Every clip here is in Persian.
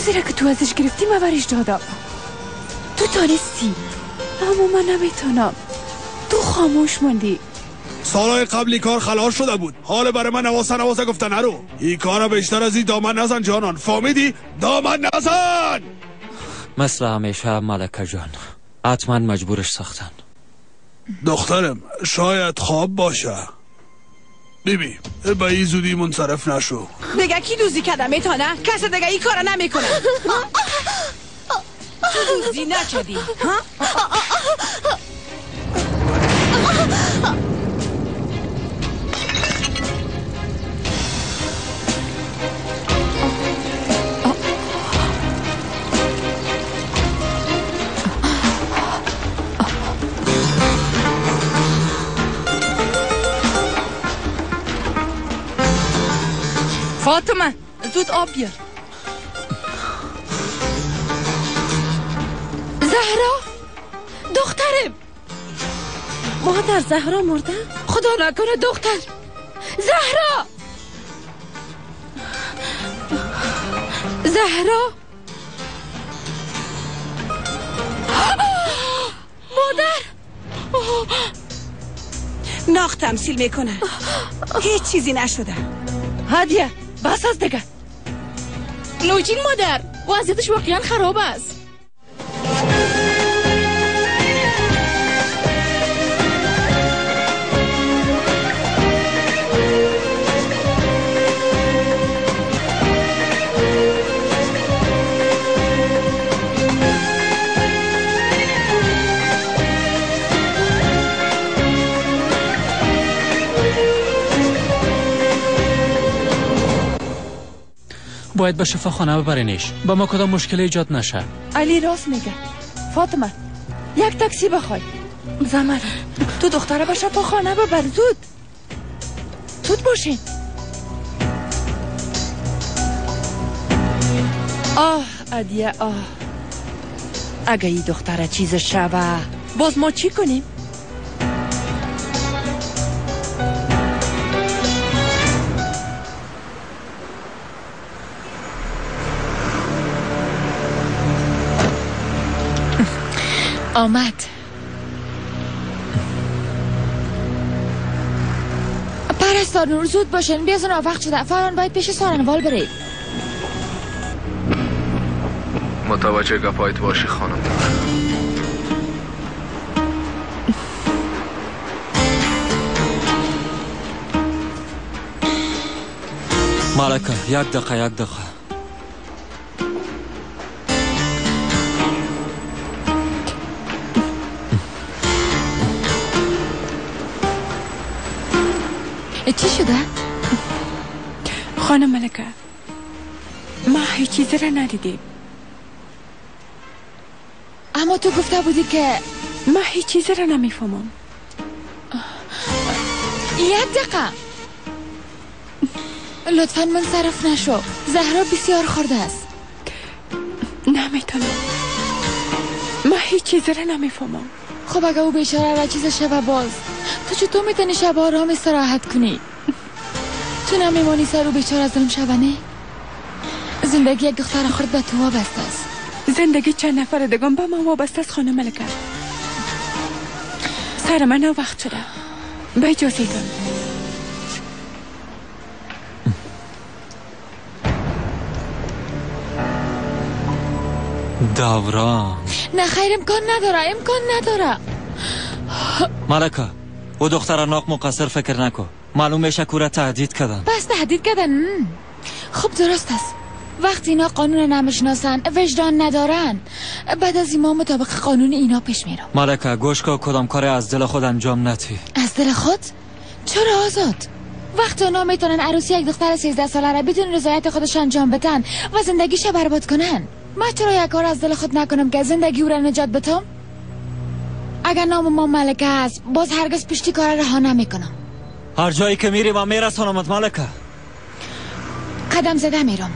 چیزی را که تو ازش گرفتی من برش دادم. تو تانستی اما من نمیتونم. تو خاموش ماندی. سالهای قبلی کار خلاص شده بود. حال برای من نواسه نواسه گفته نرو. این کار بیشتر از این دامن نزن جانان. فهمیدی؟ دامن نزن. مثل همیشه ملکه جان، حتما مجبورش ساختن. دخترم شاید خواب باشه. بیبی به این زودی منصرف نشو. دیگه کی دوزی کرده میتونه؟ کس دیگه این کارو نمیکنه. تو دوزی نکردی ها؟ فاطمه زود آب بیار. زهرا دخترم. مادر زهرا مرده؟ خدا نکنه دختر. زهرا زهرا مادر. ناخ تمثیل میکنه. هیچ چیزی نشده. هدیه بس از دیگه. نوجین مادر وضعیتش واقعا خراب است. باید به شفاخانه ببرینش. با ما کدام مشکل ایجاد نشه. علی راست میگه. فاطمه یک تاکسی بخوای. زمر تو دختره به شفاخانه ببر. زود زود باشین. آه ادیه آه، اگه این دختره چیز شوه باز ما چی کنیم؟ آمد. پرستار نور زود باشین، بیازون وقت شده. فران باید پیش سارنوال برید. متوجه گپایت باشی خانم. ملکه یک دقیقه یک دقیقه. چی شده؟ خانم ملکه ما هیچ چیزی را ندیدیم. اما تو گفته بودی که ما هیچ چیزی را نمیفهمم. یک دقیقه لطفا منصرف نشو. زهرا بسیار خورده است. نمیتونم، ما هیچ چیزی را نمیفهمم. خب اگه او بیچاره را چیز شبه باز تو چطور میتونی شب آرام استراحت کنی؟ تو نمیمانی سر او بیچاره ظلم شوه نه؟ زندگی یک دختر خرد به تو وابسته است. زندگی چند نفر دیگه به من وابسته است خانم ملکه. سر من وقت شده. به اجازه دارم. دوران نه خیر، امکان نداره، امکان نداره. ملکه او دختر ناق مقصر فکر نکن. معلوم میشه که او را تهدید کردن. پس تهدید کردن؟ خب درست است. وقتی اینا قانون نمیشناسن، وجدان ندارن، بعد از ایمان مطابق قانون اینا پیش میرم. ملکه گوش کن، کدام کاری از دل خود انجام ندی. از دل خود؟ چرا آزاد؟ وقتی اونا میتونن عروسی یک دختر 13 ساله را بدون رضایت خودش انجام بدن و زندگیش برباد کنن، من چرا یک کار از دل خود نکنم که زندگی او را نجات بدم؟ اگر نام ما ملکه است، باز هرگز پشتی کار رها نمیکنم. هر جایی که میری من میرسانمت ملکه. قدم زده میرم.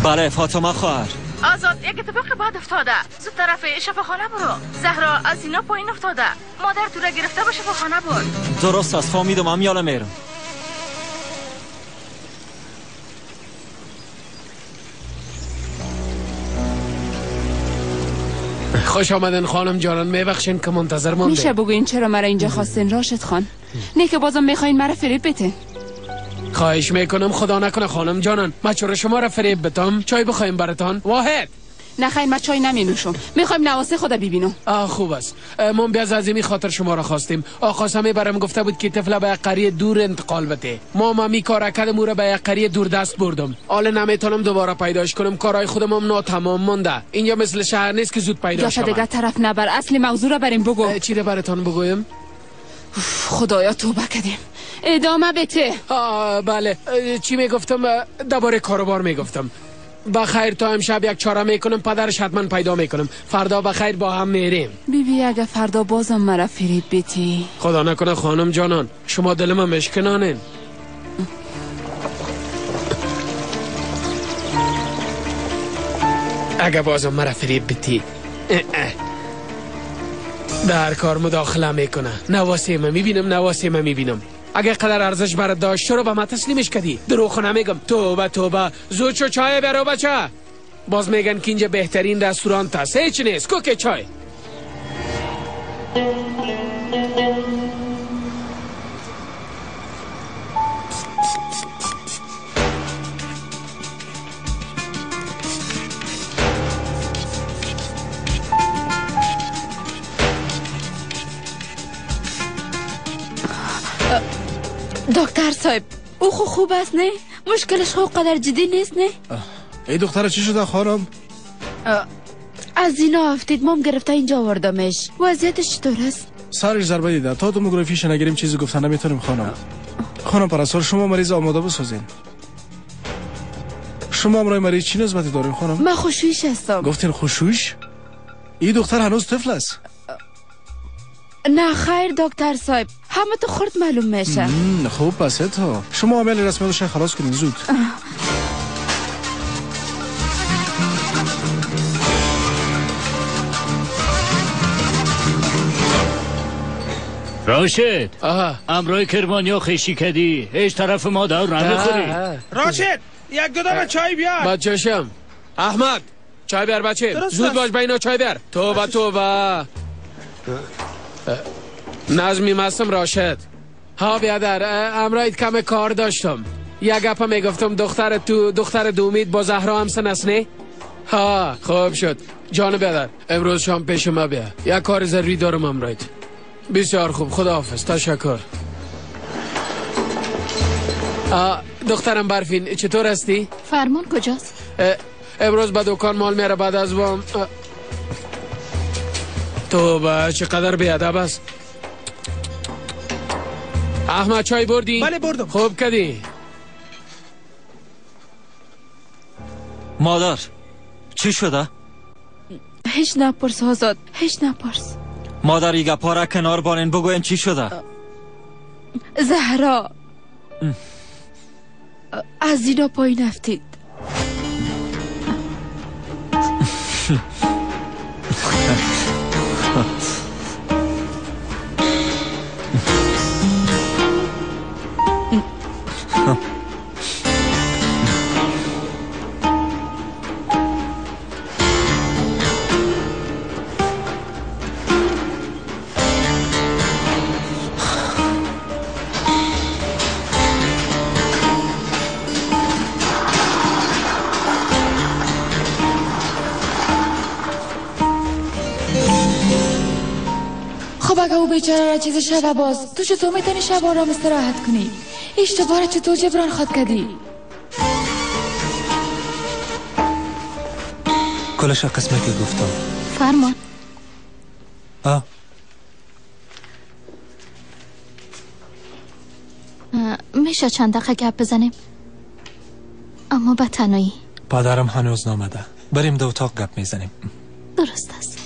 بله فاطمه خواهر. آزاد، یک اتفاق بد افتاده. زود طرف شفاخانه برو. زهرا از اینا پایین افتاده. مادر تو را گرفته به شفاخانه برد. درست است، فهمیدم، هم یالا میرم. خوش آمدن خانم جانان، میبخشین که منتظر مانده. میشه بگوین چرا مرا اینجا خواستین راشد خان؟ نه که بازم میخواین مرا فریب بتین. خواهش میکنم خدا نکنه خانم جانان، من چرا شما را فریب بتم؟ چای بخوایم براتان؟ واحد. نه خیر، من چای نمی نوشم. میخوایم نواسه خدا ببینم. خوب است. ما بیاز از این خاطر شما را خواستیم. آقا سمی برام گفته بود که طفل به قریه دور انتقال بده. ما مامی کار کردم، او را به قریه دور دست بردم. حالا نمیتونم دوباره پیداش کنم، کارهای خودم هم ناتمام مونده. اینجا مثل شهر نیست که زود پیدا شود. دیگه طرف نبر، اصل موضوع را بریم بگو. چی را براتون بگویم؟ خدایا توبه کردیم. ادامه بده. بله، چی میگفتم؟ درباره کاروبار میگفتم. بخیر تا امشب یک چاره میکنم، پدرش حتما پیدا میکنم. فردا بخیر با هم میریم. بی بی اگه فردا بازم مرا فریب بیتی. خدا نکنه خانم جانان، شما دل من مشکنانین. اگه بازم مرا فریب بیتی در کار مداخله میکنه. نواسه من میبینم، نواسه من میبینم. اگه قدر ارزش برات داشت چرا به ما تسلیمش کردی؟ دروغ نمیگم. توبه توبه. زود شو چای برو بچه. باز میگن که اینجا بهترین رستوران هست. هیچ نیست. کوک چای. دکتر صاحب، او خو خوب است نه؟ مشکلش خو قدر جدی نیست نه؟ ای دختر چی شده خانم؟ از اینا افتید، مام گرفته اینجا آوردمش. وضعیتش چطور است؟ سرش ضربه دیده، تا توموگرافیش نگیریم چیزی گفتن نمیتونیم خانم. خانم پرستار، شما مریض آماده بسازین. شما امرای مریض چی نسبتی دارین خانم؟ من خوشویش هستم. گفتین خوشویش؟ این دختر هنوز طفل است. نه خیر دکتر صاحب، همه تو خورد معلوم میشه. خوب پس تو شما عمل رسمیاتش خلاص کنین زود. راشد، امرای کرمانیا خشی کدی، هیچ طرف ما دار نمیخوری. راشد یک دو دم چای بیار. بچه‌شم احمد چای بیار بچه، زود باش با اینا چای بیار. توبه توبه. نظمی مستم راشد. ها بیادر، امرایت کم کار داشتم. یک گپه میگفتم دختر تو دختر دومید با زهرا هم سن است نه؟ ها خوب شد جان بیادر، امروز شام پیش ما بیا، یک کار ضروری دارم امرایت. بسیار خوب، خداحافظ، تشکر. دخترم برفین چطور هستی؟ فرمان کجاست؟ امروز به دکان مال میره بعد از وام. توبه چقدر بیادب است. احمد چای بردی؟ بله بردم. خوب کدی. مادر چی شده؟ هیچ نپرس آزاد، هیچ نپرس. مادر ایگه پارا کنار بانین بگوین چی شده؟ زهرا از اینا پایین افتید. بیچاره را چیز شب باز تو چطور میتونی شب آرام استراحت کنی؟ اشتباه را چطور جبران خواد کردی؟ کلش قسمه که گفتم. فرمان. میشه چند دقیقه گپ بزنیم؟ اما به تنهایی. پدرم هنوز نامده، بریم دو اتاق گپ میزنیم. درست است.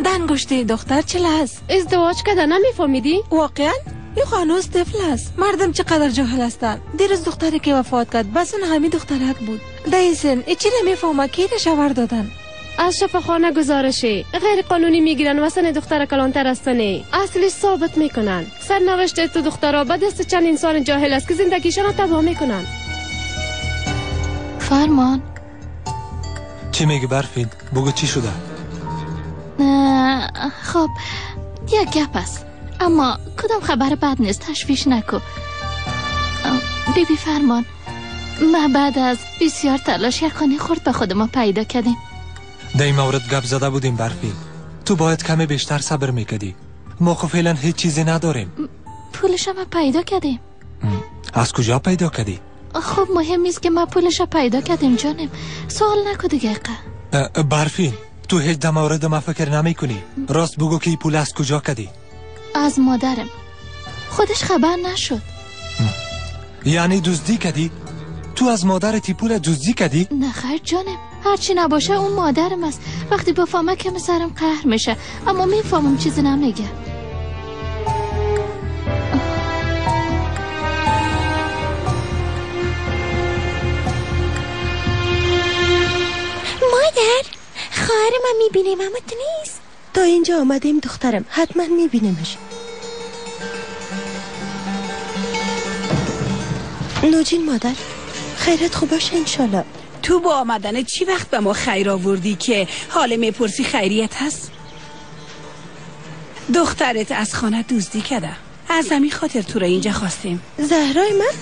انگشتی دختر چله است. ازدواج کرده نمیفهمیدی؟ واقعا؟ این هنوز طفل است. مردم چقدر جاهل هستند. دیروز دختری که وفات کرد بس اون همین دخترک بود. در این سن چی نمیفهمه کی را شوهر دادن. از شفاخانه گزارشی غیر قانونی میگیرن و سن دختر کلانتر از سنه اصلش ثابت میکنن. سرنوشت تو دخترها به دست چند انسان جاهل است که زندگیشان را تباه میکنن. فرمان چی میگی برفین؟ بگو چی شده؟ خب یک گپ است، اما کدام خبر بد نیست، تشویش نکو. بیبی فرمان، ما بعد از بسیار تلاش یک خانه خرد به خود ما پیدا کردیم. در این مورد گپ زده بودیم برفین. تو باید کمی بیشتر صبر میکردی. ما خب فعلا هیچ چیزی نداریم. پولش ما پیدا کردیم. از کجا پیدا کردی؟ خب مهم نیست که ما پولش پیدا کردیم جانم. سوال نکو دیگه. برفین تو هیچ در مورد ما فکر نمی کنی. راست بگو که پول از کجا کردی؟ از مادرم. خودش خبر نشد. یعنی دزدی کردی؟ تو از مادرت پول دزدی کردی؟ نه خیر جانم، هرچی نباشه اون مادرم است. وقتی بفهمه که سرم قهر میشه، اما میفهمم چیزی نمیگه. مادر، خواهر من میبینیم اما تو نیست. تا اینجا آمدیم دخترم، حتما میبینیمش. نوجین مادر، خیرت خوب باشه انشالله. تو با آمدن چی وقت به ما خیر آوردی که حال میپرسی خیریت هست؟ دخترت از خانه دزدی کرده، از همین خاطر تو را اینجا خواستیم. زهرای من؟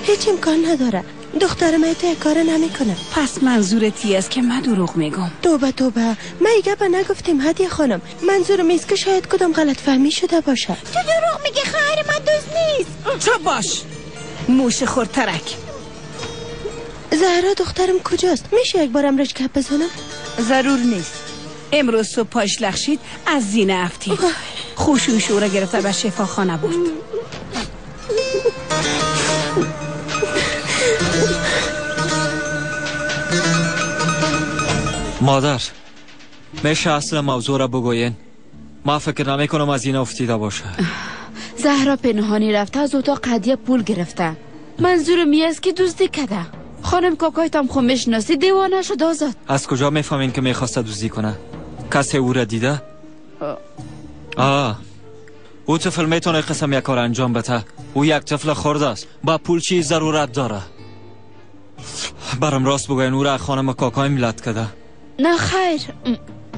هیچ امکان نداره، دختر من تو کار نمیکنه. پس منظورت است که من دروغ میگم؟ توبه توبه، من ای گپ نگفتیم هدیه خانم. منظورم است که شاید کدام غلط فهمی شده باشه. تو دروغ میگی، خواهر من دزد نیست. چپ باش موش خورترک. زهرا دخترم کجاست؟ میشه یک بارم رش گپ بزنم؟ ضرور نیست. امروز صبح پاش لخشید از زینه افتید. خوشوش او را گرفته به شفاخانه برد. مادر، میشه اصل موضوع را بگوین؟ ما فکر نمی کنم از این افتیده باشه. زهرا پنهانی رفته از اتاق هدیه پول گرفته. منظورم این است که دزدی کرده. خانم کاکایتم خو میشناسی، دیوانه شد آزاد. از کجا میفهمین که میخواسته دزدی کنه؟ کسی او را دیده؟ آه، او طفل میتونه قسم یک کار انجام بده. او یک طفل خرد است، با پول چی ضرورت داره؟ برام راست بگوین او را خانم کاکایم لط کرده؟ نه خیر.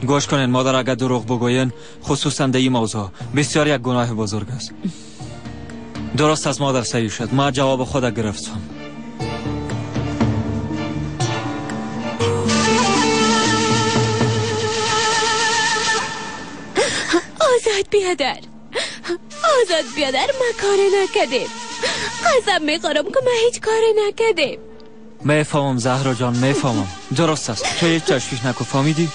گوش کنین مادر، اگر دروغ بگوین خصوصا در این موضوع بسیار یک گناه بزرگ است. درست از مادر صحیح شد، ما جواب خود گرفتم. آزاد بیادر، آزاد بیادر، ما کار نکردیم. قسم میخورم که ما هیچ کار نکردیم. میفهمم زهرا جان، میفهمم. درست است، تو هیچ تشویش نکن، فهمیدی؟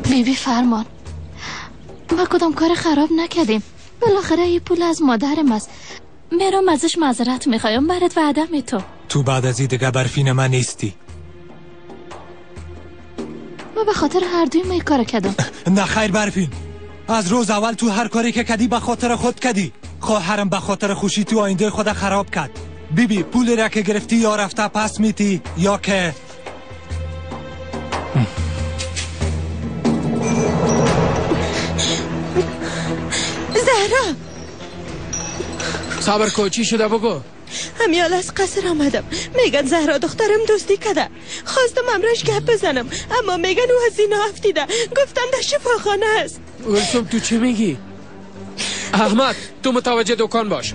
بیبی فرمان، ما کدام کار خراب نکردیم. بالاخره این پول از مادرم است. میرم ازش معذرت میخوایم، برات وعده تو. تو بعد از این دیگه برفین من نیستی. ما به خاطر هر دوی ما کار کردم. نه خیر برفین، از روز اول تو هر کاری که کدی به خاطر خود کدی. خواهرم به خاطر خوشی تو آینده خود خراب کرد. بیبی پول را که گرفتی یا رفته پس میتی یا که زهرا صبر کو، چی شده بگو؟ همیال از قصر آمدم، میگن زهرا دخترم دزدی کرده. خواستم امرش گپ بزنم اما میگن او از اینا افتیده. گفتن در شفاخانه است. گلسوم تو چی میگی؟ احمد تو متوجه دکان باش.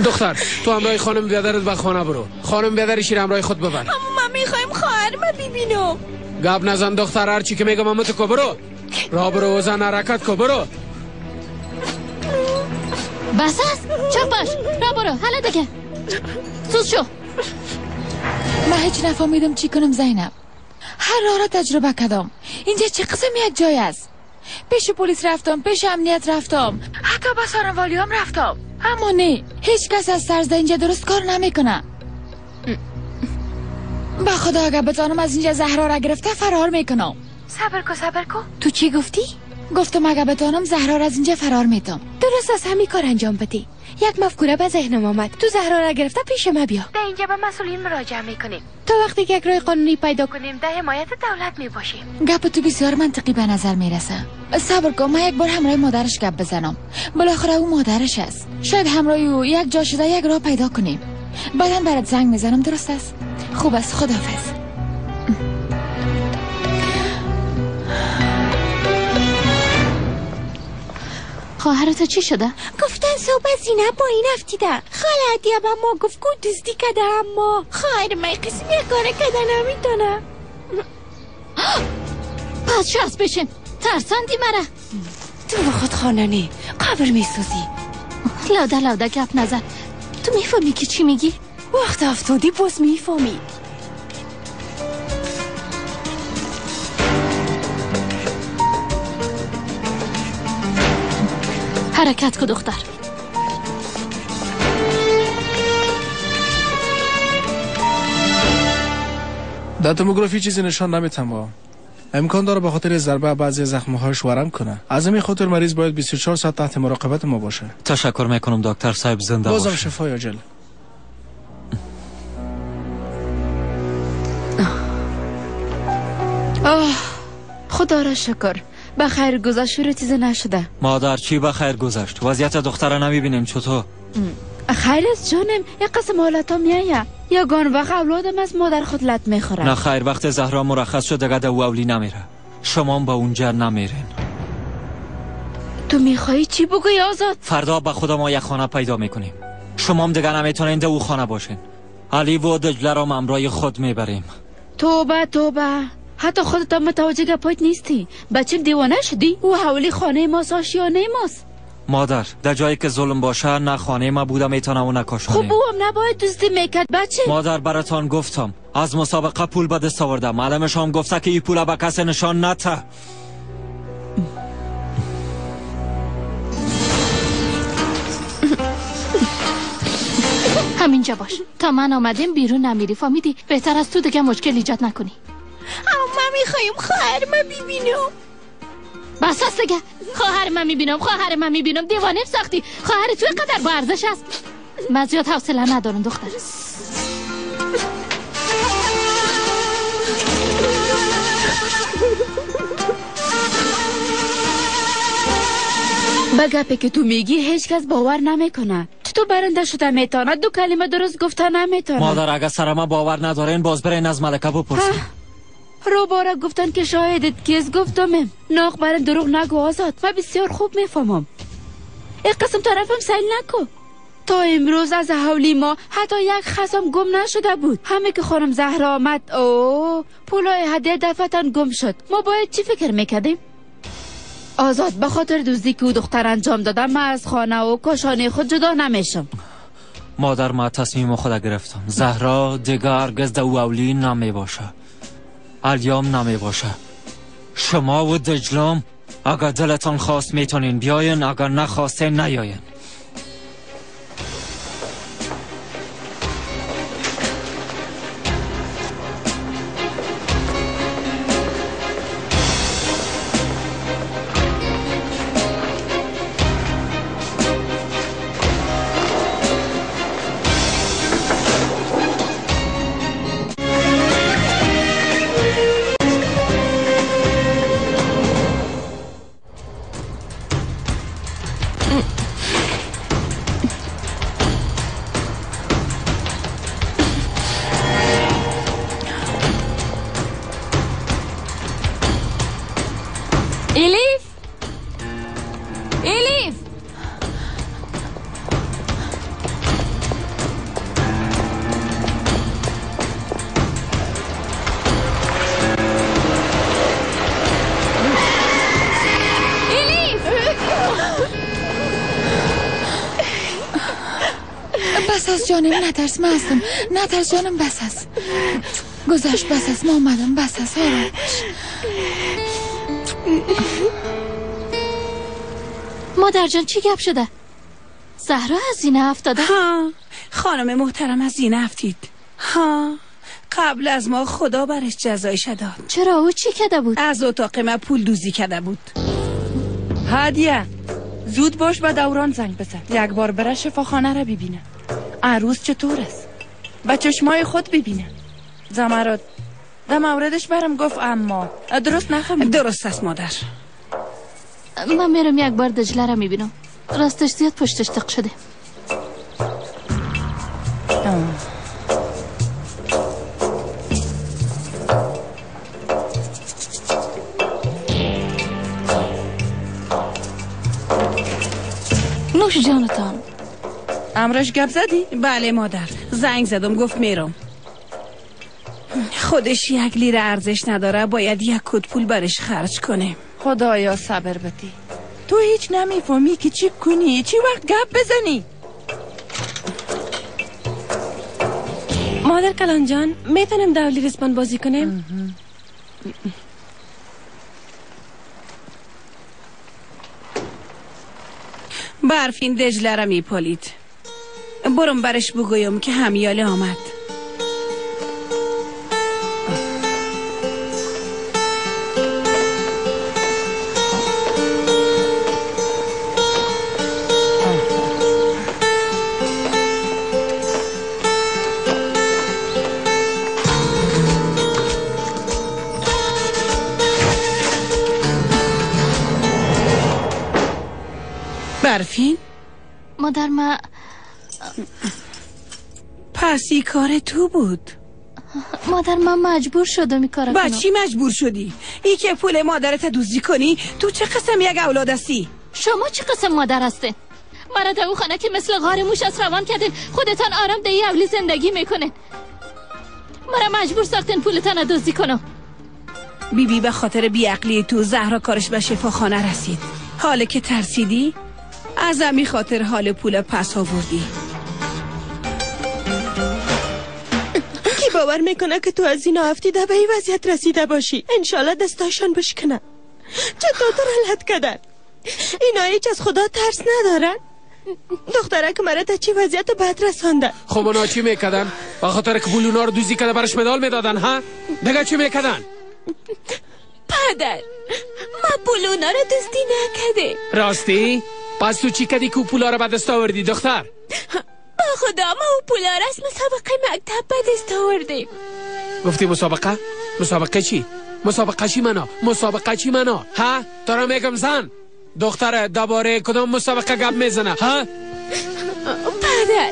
دختر تو همراه خانم بیادرت به خانه برو. خانم بیادرش را همراه خود ببر. اما ما میخوایم خواهر ما ببینم. گپ نزن دختر، هر چی که میگم امو تو کو برو. را برو و زن حرکت کو، برو. بس است، چپ باش، را برو، حالا دیگه سوز شو. من هیچ نفهمیدم چی کنم زینب. هر راه را تجربه کردم. اینجا چه قسم یک جای است. پیش پلیس رفتم، پیش امنیت رفتم، حتی به سارنوالی هم رفتم، اما نه، هیچ کس از سرزده اینجا درست کار نمیکنه. به خدا اگر بتانم از اینجا زهرا را گرفته فرار میکنم. صبر کو صبر کو، تو چی گفتی؟ گفتم اگر بتانم زهرا را از اینجا فرار میتم. درست از همین کار انجام بدی. یک مفکوره به ذهنم آمد. تو زهرا را گرفته پیش ما بیا. در اینجا به مسئولین مراجعه میکنیم تا وقتی که یک راه قانونی پیدا کنیم. در حمایت دولت میباشیم. گپ تو بسیار منطقی به نظر میرسه. صبر کن، من یک بار همراه مادرش گپ بزنم. بالاخره او مادرش است. شاید همراه او یک جا شده یک راه پیدا کنیم. بعدا برات زنگ میزنم. درست است؟ خوب است، خداحافظ. خواهرت چی شده؟ گفتن صبح زینه پایین افتیده. خاله عدیه به ما گفت که دزدی کده، اما خواهر من قسم یک کاره کده نمیتونه. پس شست بشین، ترساندی مرا. تو به خود خانه نی قبر میسوزی. لاده لاده گپ نزن. تو میفهمی که چی میگی؟ وقت افتادی باز میفهمی. حرکت کن دختر. در توموگرافی چیزی نشان نمیتم. امکان داره به خاطر ضربه بعضی زخم‌هاش ورم کنه. از همین خاطر مریض باید 24 ساعت تحت مراقبت ما باشه. تشکر میکنم دکتر صاحب، زنده باش. بازم شفای عاجل. آه خدا را شکر، به خیر گذشت و چیزی نشده. مادر چی به خیر گذشت؟ وضعیت دختر نمیبینیم چطور؟ خیر است جانم، یک قسم حالتا میایه. یگان وقت اولادم از مادر خود لط میخوره. نه خیر، وقت زهرا مرخص شد دیگه ده اولی نمیره. شما با اونجا نمیرین. تو میخوایی چی بگوی آزاد؟ فردا به خدا ما یک خانه پیدا میکنیم. شما هم دیگه نمیتونین ده او خانه باشین. علی و دجله را همراه خود میبریم. توبه توبه، حتی خودت هم متوجه گپایت نیستی. بچیم دیوانه شدی؟ او حوالی خانه ماست، آشیانه ماست. مادر در جایی که ظلم باشه نه خانه ما بوده میتونه و نه کاشانه. خب او هم نباید دزدی میکرد بچه. مادر براتان گفتم از مسابقه پول به دست آوردم. معلمش هم گفته که این پول به کس نشان نته. همینجا باش تا من آمدیم بیرون نمیری، فهمیدی؟ بهتر از تو دیگه مشکل ایجاد نکنی. اما من میخوایم خواهر من ببینم. بس است دیگه، خواهر من میبینم، خواهر من میبینم. دیوانه ساختی. خواهر تو قدر با ارزش است. من زیاد حوصله ندارم دختر. به گپی که تو میگی هیچ کس باور نمیکنه. تو برنده شده میتونه، دو کلمه درست گفته نمیتونه. مادر اگه سر ما باور ندارین باز برین از ملکه بپرسین. رو باره گفتن که شاهدت کیز گفتم. ناق برم دروغ نگو آزاد، من بسیار خوب میفهمم. یک قسم طرفم سیل نکو. تا امروز از حولی ما حتی یک خصم گم نشده بود. همه که خانم زهرا آمد او پولای هدیه دفعتاً گم شد. ما باید چی فکر میکردیم؟ آزاد به خاطر دزدی که او دختر انجام داده من از خانه و کاشانه خود جدا نمیشم. مادر ما تصمیم خود گرفتم. زهرا دیگر هرگز در اولی نمی باشه. الیام نمی باشه. شما و دجلام اگر دلتان خواست میتونین بیاین، اگر نخواستین نیاین. بس از جانم، نترس، من هستم. نترس جانم، بس است. گذشت، بس است، ما آمدم، بس است، آرام باش. مادر جان چی گپ شده؟ زهرا از زینه افتاده؟ ها خانم محترم از زینه افتید. ها قبل از ما خدا برش جزایش داد. چرا او چی کرده بود؟ از اتاق ما پول دوزی کرده بود. هدیه زود باش به دوران زنگ بزن، یک بار بره شفاخانه را ببینه عروس چطور است، به چشمای خود ببینه. زمرد در موردش برم گفت اما درست نفهمیدم. درست است مادر. من میرم یک بار دجله را میبینم، راستش زیاد پشتش تق شده. نوش جانتان. امرش گپ زدی؟ بله مادر، زنگ زدم گفت میرم. خودش 1 لیره ارزش نداره، باید 1 کد پول برش خرج کنه. خدایا صبر بدی. تو هیچ نمیفهمی که چی کنی، چی وقت گپ بزنی. مادر کلان جان، میتونم دولی رسپان بازی کنیم؟ برفین دجله را میپالید. برم برش بگویم که همیاله آمد. برفین؟ مادر ما پس این کار تو بود. مادر من مجبور شدم این کار کنم. با چی مجبور شدی؟ ای که پول مادرت دزدی کنی؟ تو چه قسم یک اولاد هستی؟ شما چه قسم مادر هستی؟ مرا در او خانه که مثل غار موش از روان کردین، خودتان آرام در اولی زندگی میکنین. مرا مجبور ساختین پولتان دزدی کنم. بیبی به خاطر بیعقلی تو زهرا کارش به شفاخانه رسید. حالا که ترسیدی از همی خاطر حال پول پس آوردی. کی باور میکنه که تو از این افتیده به این وضعیت رسیده باشی؟ انشالله دستاشان بشکنه. چطور تو را لط کردن؟ اینا هیچ از خدا ترس ندارن. دخترک مرا تا چی وضعیت بد رسانده. خب اونا چی میکردن؟ با خاطر که پول اونا رو دزدی کرده برش مدال میدادن ها؟ دیگه چی میکردن؟ پدر ما پول اونا رو دزدی نکردیم. راستی؟ پس تو چی کردی که پولا رو به دست آوردی دختر؟ با خدا ما او پولا را از مسابقه مکتب به دست آوردیم. گفتی مسابقه؟ مسابقه چی؟ مسابقه چی منا؟ مسابقه چی منا؟ ها؟ تو را میگم زن دختر درباره کدام مسابقه گپ میزنه ها؟ پدر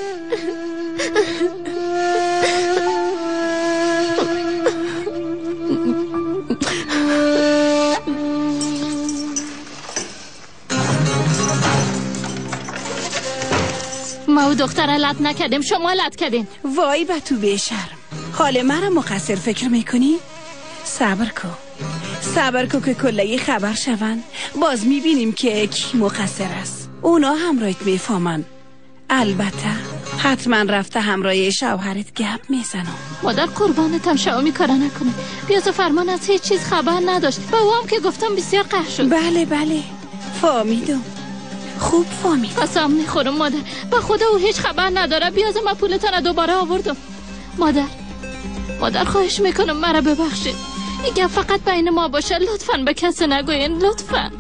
ما او دختر لط نکردیم، شما لط کردین. وای به تو بیشرم، حال مرا مقصر فکر میکنی؟ صبر کو، صبر کو که کلهی خبر شون، باز میبینیم که کی مقصر است. اونا همراهت میفهمن. البته حتما رفته همراه شوهرت گپ میزنم. مادر قربانتم شامی کارا نکنه. بیاز فرمان از هیچ چیز خبر نداشت. با او هم که گفتم بسیار قهر شد. بله بله فهمیدم، خوب فهمیدم. قسم میخورم مادر، با خدا او هیچ خبر نداره. بیاز ما پولتان دوباره آوردم. مادر، مادر خواهش میکنم مرا ببخشید. این گپ فقط بین ما باشه، لطفاً به کسی نگوین، لطفاً.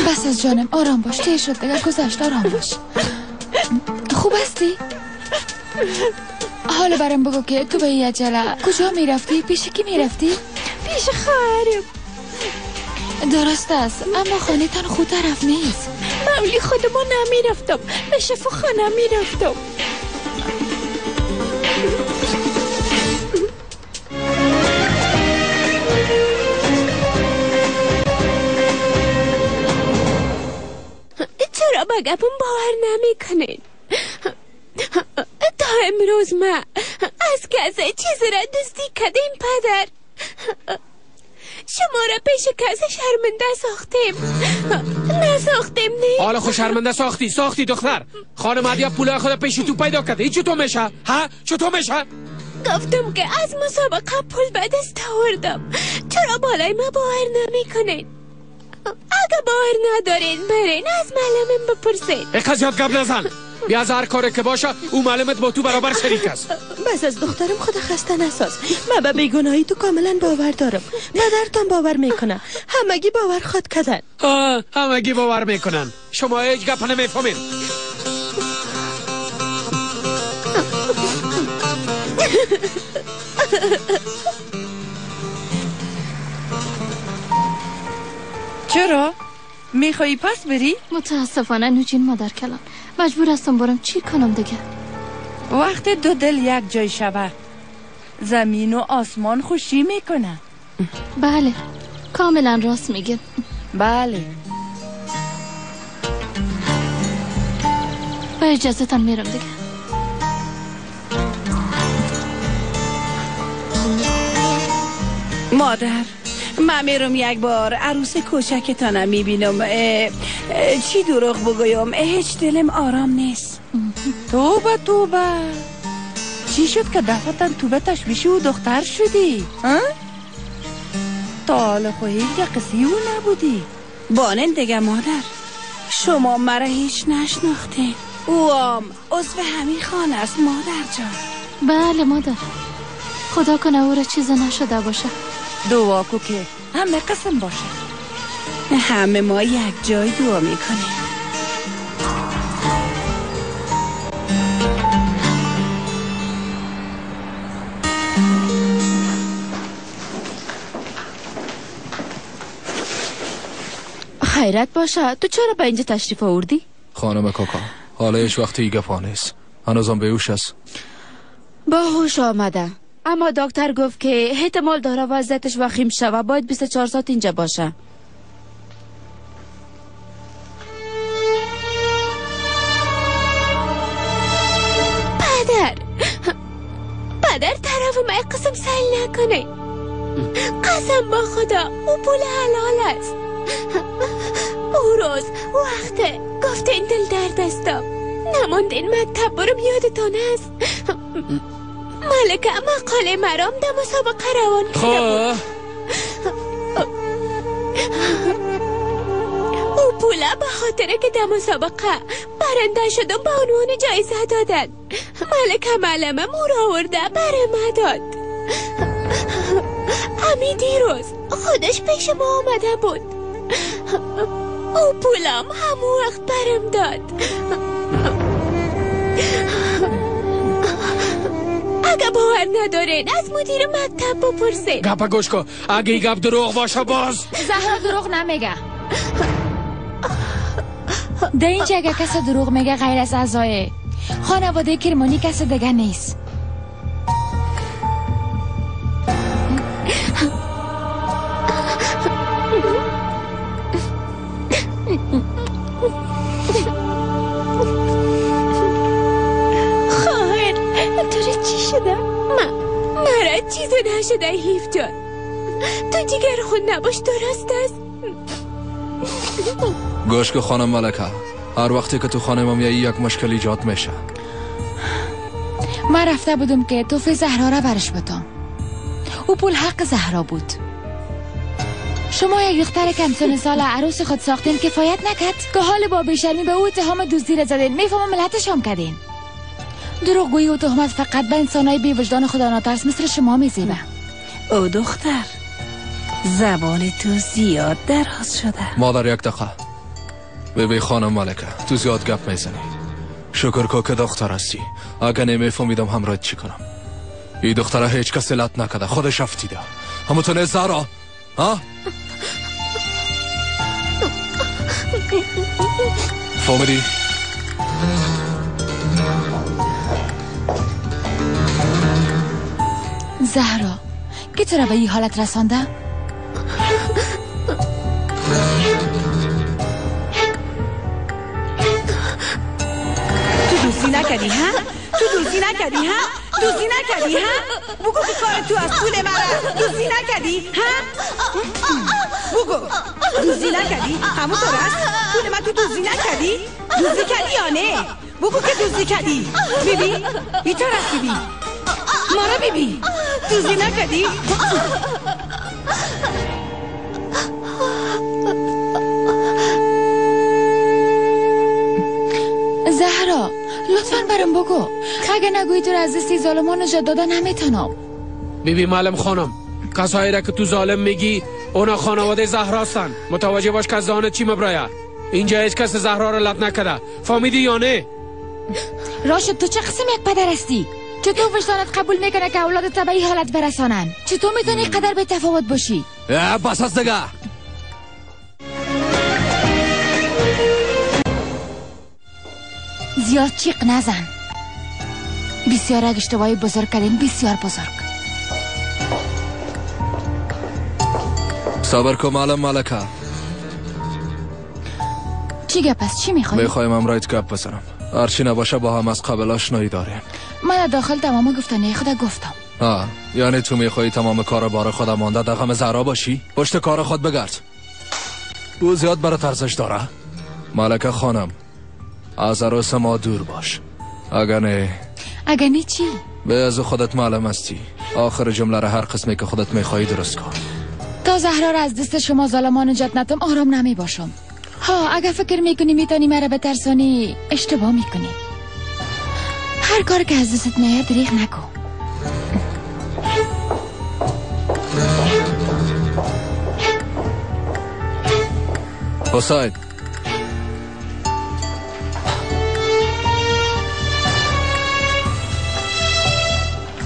بس از جانم، آرام باش، تیر شد دیگه، گذشت، آرام باش. خوب هستی؟ حالا برام بگو که تو به این عجله کجا میرفتی؟ پیش کی میرفتی؟ پیش خواهرم. درست است، اما خانه تان خود طرف نیست. مولی خودمون نمیرفتم، به شفاخانه میرفتم. چرا به گپم باور نمیکنین؟ تا امروز ما از کسی چیزی را دزدی کردیم پدر؟ شما را پیش کسی شرمنده ساختیم نساختیم نه؟ حالا خود شرمنده ساختی دختر. خانم هدیه پول خود پیش تو پیدا کرده. این چطور میشه؟ ها چطور میشه؟ گفتم که از مسابقه پول به دست آوردم. چرا بالای ما باور نمیکنین؟ اگه باور ندارین برین از معلمم بپرسین. یک زیاد گپ نزن. بیا از هر کاری که باشه او معلمت با تو برابر شریک است. بس از دخترم خود خسته نساز. من به بیگناهی تو کاملا باور دارم. پدرتان باور میکنه. همگی باور خود کردن. همگی باور میکنن. شما هیچ گپ نمیفهمین. چرا؟ میخوایی پس بری؟ متاسفانه نوجین مادر کلان مجبور هستم برم. چی کنم دیگه؟ وقت دو دل یک جای شوه زمین و آسمان خوشی میکنه. بله کاملا راست میگه. بله با اجازهتان میرم دیگه. مادر من میرم یک بار عروس کوچکتانم میبینم. چی دروغ بگویم هیچ دلم آرام نیست. توبه توبه چی شد که دفعتا توبه تشویشی و دختر شدی؟ تا حالا خو هیچ قصی او نبودی. بانن دیگه مادر شما مرا هیچ نشناخته. او هم عضو همین خانه است مادر جان. بله مادر خدا کنه او را چیز نشده باشه. دعا کو که همه قسم باشه. همه ما یک جای دعا میکنیم. خیرت باشه تو چرا به اینجا تشریف آوردی؟ خانم کاکا حالا هیچ وقتی گپا نیست. هنوزم بیهوش است. با هوش آمده اما دکتر گفت که احتمال داره وضعیتش وخیم شوه. باید 24 ساعت اینجا باشه. پدر پدر طرف ما قسم سیل نکنه. قسم با خدا او پول حلال است. او روز وقت گفت این دل درد استم نماند این مکتب برم یادتان است. ملکه مقاله مرام در مسابقه روان کرده بود. او پوله به خاطر که در مسابقه برنده شدم به عنوان جایزه دادن. ملکه معلمه مور آورده برای ما داد. امی دیروز خودش پیش ما آمده بود. او پولم همون وقت برم داد. اگه باور ندارین از مدیر مکتب بپرسین. گپ گوش کن اگه گپ دروغ باشه باز. زهرا دروغ نمیگه. در اینجا اگه کس دروغ میگه غیر از اعضای خانواده کرمانی کس دیگه نیست. خواهر تو را چی شده؟ مرا چیزی نشده حیف جان. تو جگر خود نباش درست است. گوش که خانم ملکه هر وقتی که تو خانه ما میایی یک مشکل ایجاد میشه. من رفته بودم که توفه زهرا را برش بدم. او پول حق زهرا بود. شما یک دختر کم سن سال عروس خود ساختین کفایت نکرد که حال با بیشرمی به او اتهام دزدی را زدین. میفهمم ملتش هم کردین. دروغگویی و تهمت فقط به انسانای بی وجدان خدا ناترس مثل شما میزیبه. او دختر زبان تو زیاد دراز شده. مادر یک دقیقه. ببی خانم ملکه تو زیاد گپ میزنی. شکر کو که دختر هستی. اگه نمیفهمیدم همراه چی کنم. این دختره هیچ کس لط نکرده خودش افتیده. همونطور زهرا ها؟ فهمیدی؟ زهرا کی تو را به این حالت رسانده؟ تو دوستی نکردی ها؟ تو دزدی نکردی ها؟ دزدی نکردی ها؟ بگو که کار تو از پول مرا دزدی نکردی ها؟ بگو دزدی نکردی؟ همون طور است؟ پول من تو دزدی نکردی؟ دزدی کردی یا نه؟ بگو که دزدی کردی. بیبی بیتر است. بیبی مارا بیبی دزدی نکردی؟ زهرا لطفاً برام بگو، اگه نگویی تو را از دست ظالمان نجات دادن نمیتونم. بیبی معلم خانم، کسایی را که تو ظالم میگی اونا خانواده زهرا هستن. متوجه باش که از دهانت چی مبرایه. اینجا هیچ کس زهرا را لط نکرده، فهمیدی یا نه؟ راشد تو چه قسم یک پدر هستی؟ چطور وجدانت قبول میکنه که اولادت به این حالت برسانن؟ چطور میتونی قدر به تفاوت باشی؟ بس از دیگه. زیاد چیق نزن. بسیار یک اشتباهی بزرگ کردیم، بسیار بزرگ. صبر کن معلم ملکه. چی گپ است؟ چی میخوایی؟ میخوایم امرایت گپ بزنم. هرچی نباشه با هم از قبل آشنایی داریم. من داخل تمام گفتنی خود گفتم. یعنی تو میخوایی تمام کار بار خودم مانده در غم زهرا باشی؟ پشت کار خود بگرد. او زیاد برات ارزش داره. ملکه خانم از عروس ما دور باش. اگر نه، اگر نه چی؟ به از خودت معلم هستی. آخر جمله را هر قسمی که خودت میخوایی درست کن. تا زهرا را از دست شما ظالمان نجات ندم آرام نمی باشم. ها اگر فکر میکنی میتونی مرا بترسانی اشتباه میکنی. هر کار که از دستت میاد دریغ نکن. حسین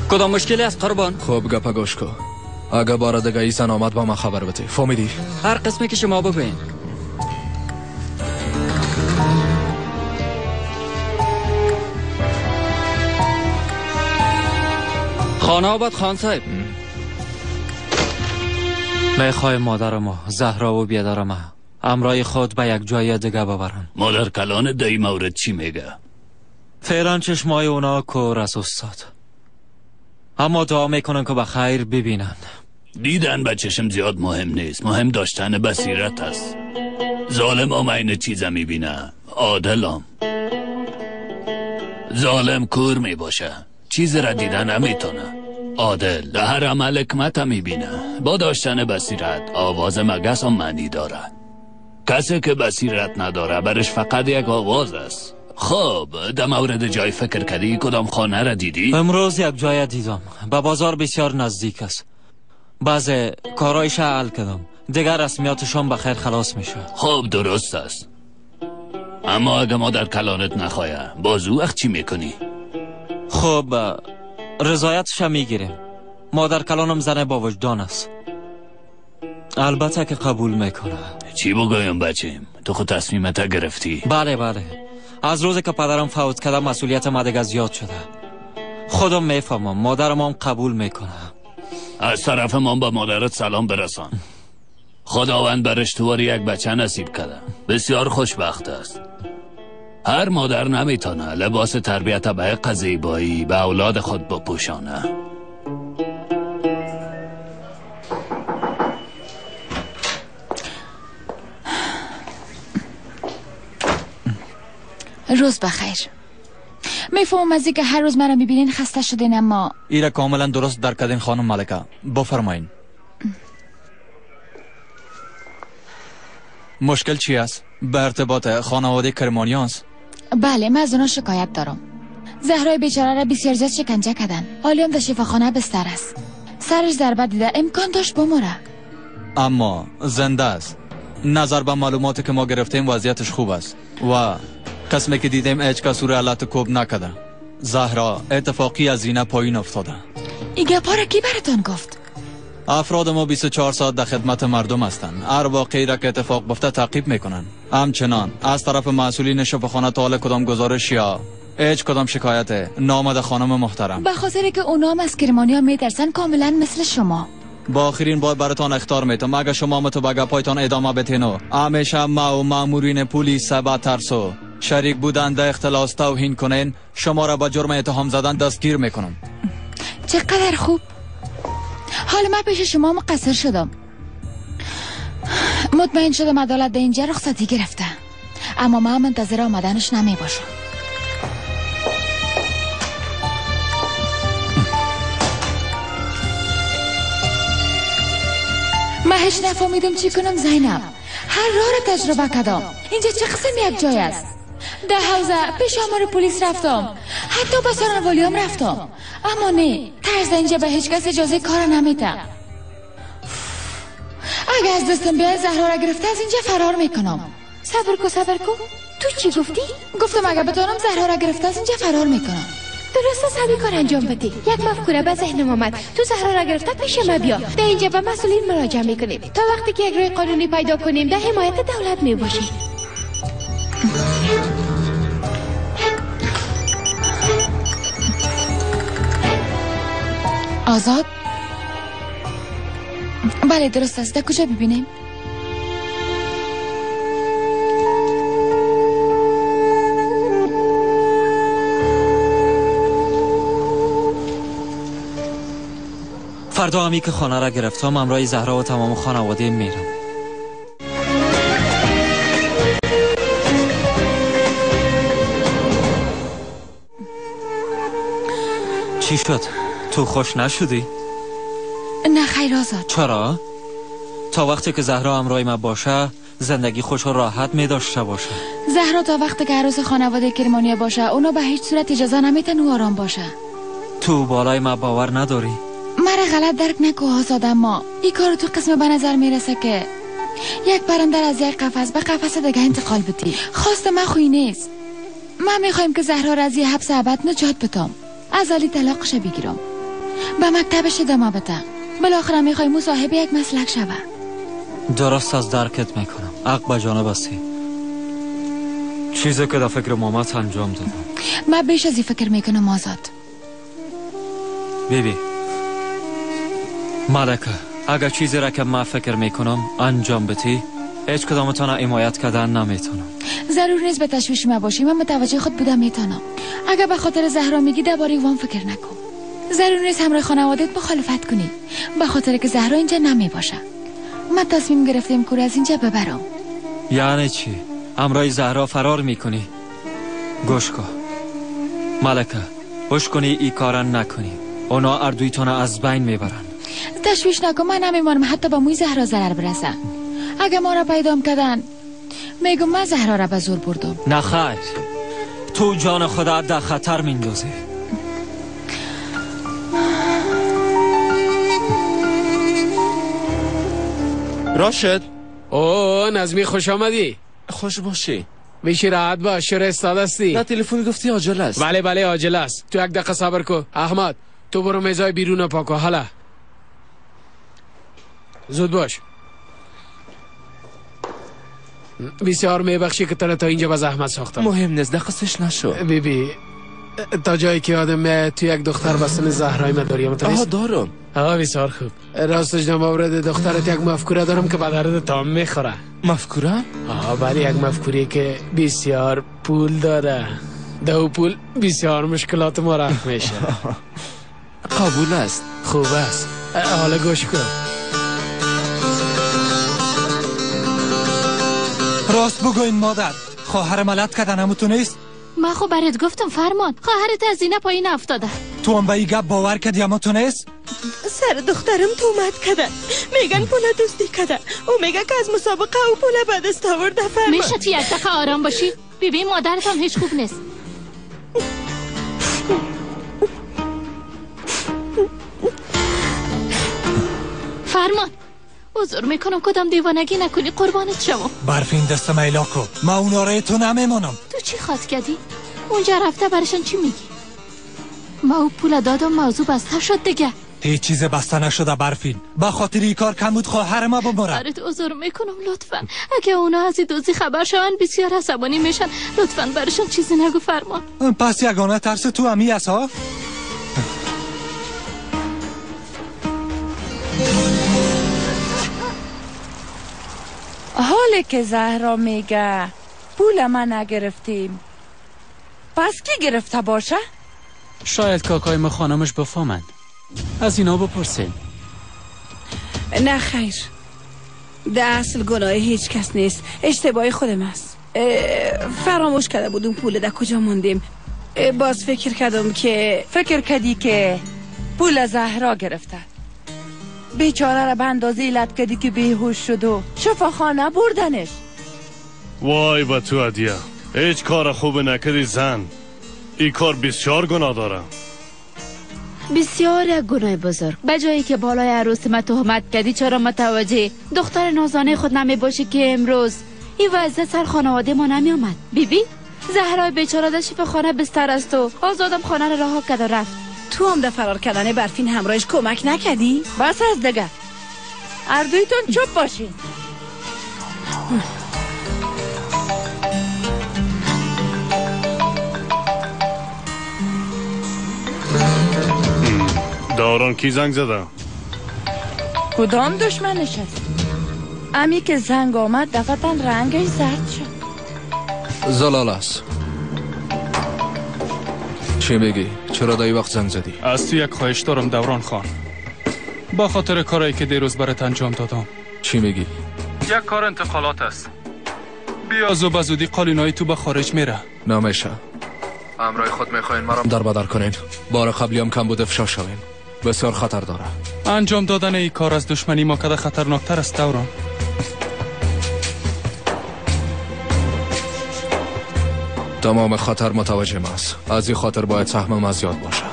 کدام مشکلی است قربان؟ خب گپ گوش کن. اگه بار دیگه ای زن آمد با من خبر بده. فهمیدی؟ هر قسمی که شما بگوین. خانه آباد خان صاحب. میخوای مادر ما زهرا و بیادر ما امرای خود به یک جای دیگه ببرن. مادر کلان در این مورد چی میگه؟ فعلا چشمای اونا کور است استاد، اما دعا میکنن که به خیر ببینن. دیدن به چشم زیاد مهم نیست، مهم داشتن بصیرت است. ظالم هم این چیزا میبینه، عادل هم. ظالم کور میباشه، چیز را دیدن نمیتونه. عادل در هر عمل حکمت میبینه. با داشتن بصیرت آواز مگس هم معنی داره. کسی که بصیرت نداره برش فقط یک آواز است. خب در مورد جای فکر کردی؟ کدام خانه را دیدی؟ امروز یک جای دیدم، به بازار بسیار نزدیک است. بعض کارایش حل کردم، دیگر رسمیاتشان به خیر خلاص میشه. خب درست است، اما اگه مادر کلانت نخواه باز او وقت چی میکنی؟ خب رضایتش میگیریم. مادر کلانم زن با وجدان است، البته که قبول میکنه. چی بگویم بچیم، تو خود تصمیمت گرفتی؟ بله بله، از روزی که پدرم فوت کرده مسئولیت ما دیگه زیاد شده. خودم میفهمم، مادرم هم قبول میکنه. از طرف ما با مادرت سلام برسان. خداوند برش تواری یک بچه نصیب کرده، بسیار خوشبخت است. هر مادر نمیتونه لباس تربیت به زیبایی به اولاد خود بپوشانه. روز بخیر. میفهمم از اینکه هر روز مرا میبینین خسته شدین، اما ایره کاملا درست درک کردین خانم ملکه. بفرمایین. مشکل چی است؟ به ارتباط خانواده کرمانیان است؟ بله، من از اونا شکایت دارم. زهرای بیچاره را بسیار زیاد شکنجه کردن. حالی هم در شفاخانه بستر است. سرش ضربه دیده، امکان داشت بمره، اما زنده است. نظر به معلوماتی که ما گرفتیم وضعیتش خوب است و قسمی که دیدیم هیچ کس او را لت کوب نکرده. زهرا اتفاقی از زینه پایین افتاده. این گپا را کی براتان گفت؟ افراد ما 24 ساعت در خدمت مردم هستند. هر واقعی را که اتفاق بیفته تعقیب میکنن. همچنان از طرف مسئولین شفاخانه تا حال کدام گزارش یا هیچ کدام شکایت نامده خانم محترم. به خاطر که اونا هم از کرمانیا میترسن، کاملا مثل شما. با آخرین بار براتان اخطار میتم، اگه شما متو به گپایتان ادامه بتینو همیشه ما و مامورین پلیس به ترسو شریک بودن در اختلاس توهین کنین، شما را با جرم اتهام زدن دستگیر میکنم. چقدر خوب. حال من پیش شما مقصر شدم. مطمئن شدم عدالت در اینجا رخصتی گرفته، اما من منتظر آمدنش نمی باشم. من هیچ نفهمیدم چی کنم زینب. هر راه را تجربه کردم. اینجا چه قسم یک جای است؟ در حوزه پیش آمار پلیس رفتم، حتی به سارنوالیام رفتم، اما نه، ترس اینجا به هیچ کس اجازه کار نمیده. اگه از دستم بیای زهرا را گرفته از اینجا فرار میکنم. صبر کو صبر کو، تو چی گفتی؟ گفتم اگه بتونم زهرا را گرفته از اینجا فرار میکنم. درست است، همین کار انجام بدی. یک مفکوره به ذهنم آمد. تو زهرا را گرفته پیش ما بیا. در اینجا به مسئولین مراجعه میکنیم تا وقتی که یک راه قانونی پیدا کنیم در حمایت دولت میباشیم. آزاد؟ بله درست است. در کجا ببینیم؟ فردا همی که خانه را گرفتم همراه زهرا و تمام خانواده میرم. چی شد؟ تو خوش نشدی؟ نه خیر آزاد. چرا؟ تا وقتی که زهرا همراه ما باشه زندگی خوش و راحت می داشته باشه. زهرا تا وقتی که عروس خانواده کرمانیا باشه اونا به هیچ صورت اجازه نمیتن او آرام باشه. تو بالای ما باور نداری؟ مرا غلط درک نکو آزاد، اما این کارو تو قسم به نظر میرسه که یک پرنده از یک قفس به قفس دیگه انتقال بدی. خواست من خوی نیست. من میخوایم که زهرا را از یه حبس ابد نجات بدم، از علی طلاقش بگیرم، به مکتبش ادامه بده. بالاخره میخوایم او صاحب یک مسلک شوه. درست از درکت میکنم. عقل به جانب هستی. چیزی که در فکر مامت انجام دادم. من بیش از این فکر میکنم آزاد. بیبی ملکه، اگر چیزی را که من فکر میکنم انجام بدی هیچ کدامتان حمایت کردن نمیتونم. ضرور نیست به تشویش ما باشی. من متوجه خود بودم میتونم. اگر به خاطر زهرا میگی درباره وام فکر نکن. ضرور نیست همراه خانوادت مخالفت کنی به خاطر که زهرا اینجا نمی باشه. من تصمیم گرفتیم که از اینجا ببرم. یعنی چی؟ همراه زهرا فرار میکنی؟ گوش کن ملکه، گوش کنی ای کارا نکنی. اونا اردویتان از بین میبرن. تشویش نکن، من نمیمانم حتی به موی زهرا ضرر برسه. اگه ما را پیدام کردن میگم من زهرا را به زور بردم. نه خیر، تو جان خدا در خطر میندازی. راشد. او نظمی خوش آمدی. خوش باشی. میشی راحت باش. چرا استاد هستی؟ نه تلفن گفتی عاجل است. بله بله عاجل است. تو یک دقیقه صبر کو. احمد تو برو میزای بیرون پاکو. حالا زود باش. بسیار میبخشی که تو تا اینجا به زحمت ساختم. مهم نیست، دقیقش نشو. بیبی تا جایی که یادم تو یک دختر به سن زهرای ما داری. آها دارم. آها بسیار خوب. راستش در مورد دخترت یک مفکوره دارم که به درد تام میخوره. مفکوره؟ آها بله، یک مفکوره که بسیار پول داره. دو پول بسیار مشکلات ما رفع میشه. قبول است. خوب است. حالا گوش کن. راست بگوین مادر، خواهر ملت کردن همو تو نیست؟ من خب برات گفتم فرمان، خواهرت از اینه پایین افتاده. تو هم به این گپ باور کردی اما تو نیست؟ سر دخترم تومت کرده، میگن پول دزدی کرده. او میگه که از مسابقه او پول به دست آورده. فرمان میشه تو یک دقیقه آرام باشی؟ ببین مادرت هم هیچ خوب نیست. فرمان عذر میکنم کدام دیوانگی نکنی، قربانت شما. برفین دست میلا کو، ما اونا را تو نمیمانم. تو چی خواد کردی؟ اونجا رفته برشان چی میگی؟ ما او پول دادم، موضوع بسته شد دیگه. هیچ چیز بسته نشده برفین، به خاطر این کار کم بود خواهر ما بمره. برات عذر میکنم لطفا، اگه اونا از این دوزی خبر شون بسیار عصبانی میشن. لطفا برشان چیزی نگو فرمان. پس یگانه ترس تو همی است ها؟ حاله که زهرا میگه پول ما نگرفتیم، پس کی گرفته باشه؟ شاید کاکای ما خانمش بفهمند. از اینا بپرسیم. نه خیر، در اصل گناه هیچ کس نیست، اشتباه خودم است. فراموش کرده بودم پول در کجا موندیم. باز فکر کردم که فکر کردی که پول زهرا گرفته. بیچاره را به اندازه لط کردی که بیهوش شد و شفاخانه بردنش. وای به تو هدیه، هیچ کار خوب نکردی زن. این کار بسیار گناه داره، بسیار یک گناه بزرگ. به جایی که بالای عروس ما تهمت کردی، چرا متوجه دختر نازانه خود نمی باشی که امروز این وضعیت سر خانواده ما نمی آمد؟ بیبی زهرای بیچاره در شفاخانه بستر است و آزادم خانه را رها کرد و رفت. تو هم در فرار کردن برفین همراهش کمک نکردی؟ بس از دیگه، هر دویتون چوب باشین. دوران کی زنگ زده؟ کدام دشمنش است؟ امی که زنگ آمد دفعتا رنگش زرد شد. زلال است. چی میگی؟ چرا دایی وقت زنگ زدی؟ از تو یک خواهش دارم دوران خان، با خاطر کارایی که دیروز برات انجام دادم. چی میگی؟ یک کار انتقالات است. بیا زو به زودی قالینای تو به خارج میره. نمیشه. امرای خود میخواین مرا در بدر کنین. بار قبلی هم کم بود افشا شویم. بسیار خطر داره. انجام دادن این کار از دشمنی ما کده خطرناکتر است دوران. تمام خطر متوجه ماست. از این خاطر باید سهم ما زیاد باشه.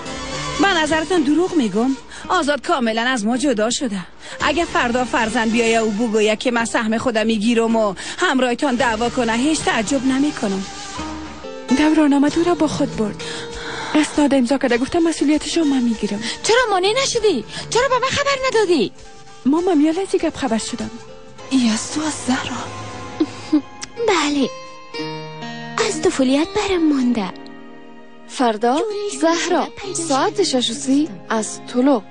من نظرتون دروغ میگم؟ آزاد کاملا از ما جدا شده. اگه فردا فرزند بیایه و بگویه که من سهم خودم میگیرم و همراهتان دعوا کنه، هیچ تعجب نمیکنم. دوران آمد او را با خود برد. اسناد امضا کرده، گفتم مسئولیتش رو من میگیرم. چرا مانع نشدی؟ چرا به من خبر ندادی؟ ماما میال از گپ خبر شدم. ای از تو از زهرا. بله، از طفولیت برم مانده. فردا زهرا ساعت 6:30 از طلوع.